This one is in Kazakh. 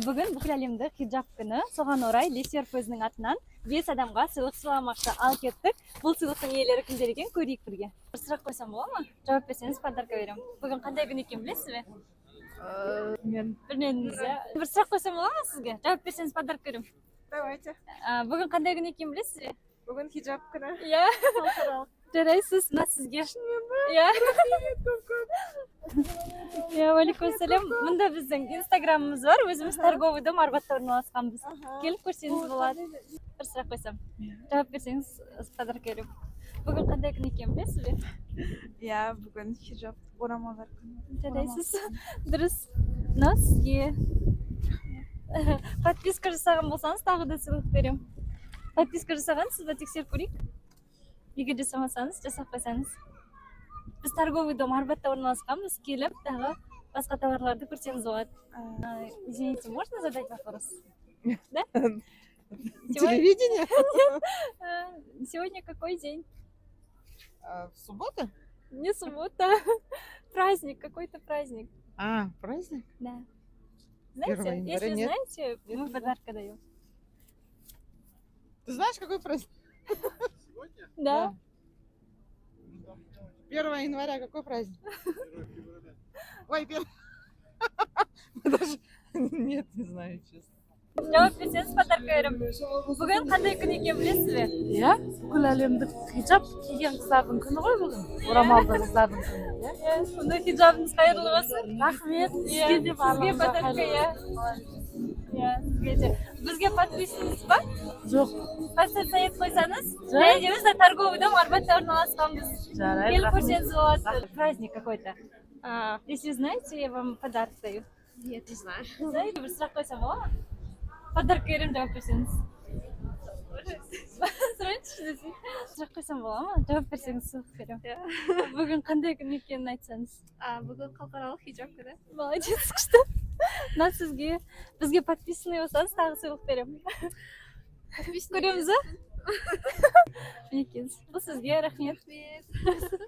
Бүгін бүкіл әлемдік хиджаб күні. Соған орай Лесерф өзінің атынан бес адамға сыйлық сыйламақшы. Ал кеттік, бұл сыйлықтың иелері кімдер екен, көрейік бірге. Бір сұрақ қойсам бола ма? Жауап берсеңіз, подарка беремін. Бүгін қандай күн екенін білесіз бе? Мен Білмедіңіз, иә? Бір сұрақ қойсам бола ма сізге? Жауап берсеңіз, подарок беремін. Давайте. Бүгін қандай күн екенін білесіз бе? Бүгін хиджаб күні. Иә. Халықаралық. Жарайсыз, мына сізге. Иә. Көп көп. Иә, уағалейкум. Мында біздің инстаграмымыз бар, өзіміз торговый дом Арбатта орналасқанбыз. Келіп көрсеңіз болады. Бір сұрақ қойсам, жауап берсеңіз, подарок беремін. Бүгін қандай күн екенін білесіз бе? Иә, бүгін хиджаб, орамалдар күні. Жарайсыз, дұрыс. Мынау сізге. Подписка жасаған болсаңыз, тағы да сыйлық беремін. Подписка жасағансыз ба, тексеріп көрейік. Егер жасамасаңыз, жасап қойсаңыз. Біз торговый дом Арбатта орналасқанбыз, келіп тағы басқа товарларды көрсеңіз болады. Извините, можно задать вопрос? Да? Телевидение? Сегодня какой день? А, суббота? Не суббота. Праздник, какой-то праздник. А, праздник? Да. Знаете, 1 января. Если Нет. знаете, Нет, мы не подарка даем. Ты знаешь, какой праздник? Да. 1 января какой праздник? Ой, первый. Даже. Нет, не знаю, честно. Жауап берсеңіз, подарка беремін. Бүгін қандай күн екенін білесіз бе? Иә, бүкіл әлемдік хиджаб киген қыздардың күні ғой бүгін, орамалды қыздардың күні, иә. Иә, онда хиджабыңыз қайырлы болсын. Рахмет. Иә, Сізге де, сізге барлығыңызға подарка, қайырлы. Иә. Иә, сізге де. Бізге подписаныңыз ба? Жоқ. Подписаться етіп қойсаңыз, Жарайды. және де біз де торговый дом Арбатта орналасқанбыз. Жарайды. Келіп Рахмет. көрсеңіз болады. Праздник какой-то. Если знаете, я вам подарок даю. Нет, не знаю. Знаете, бір сұрақ қойсам бола ма? Подарок беремін, жауап берсеңіз. Сұрайыншы десең. Сұрақ қойсам бола ма? Жауап берсеңіз, сыйлық беремін. Бүгін қандай күн екенін айтсаңыз. А, бүгін халықаралық хиджаб күні. Молодец, күшті. Мына сізге. Бізге подписанный болсаңыз, тағы сыйлық беремін. Көреміз ба? Мінекейіңіз. Бұл сізге, рахмет. Рахмет.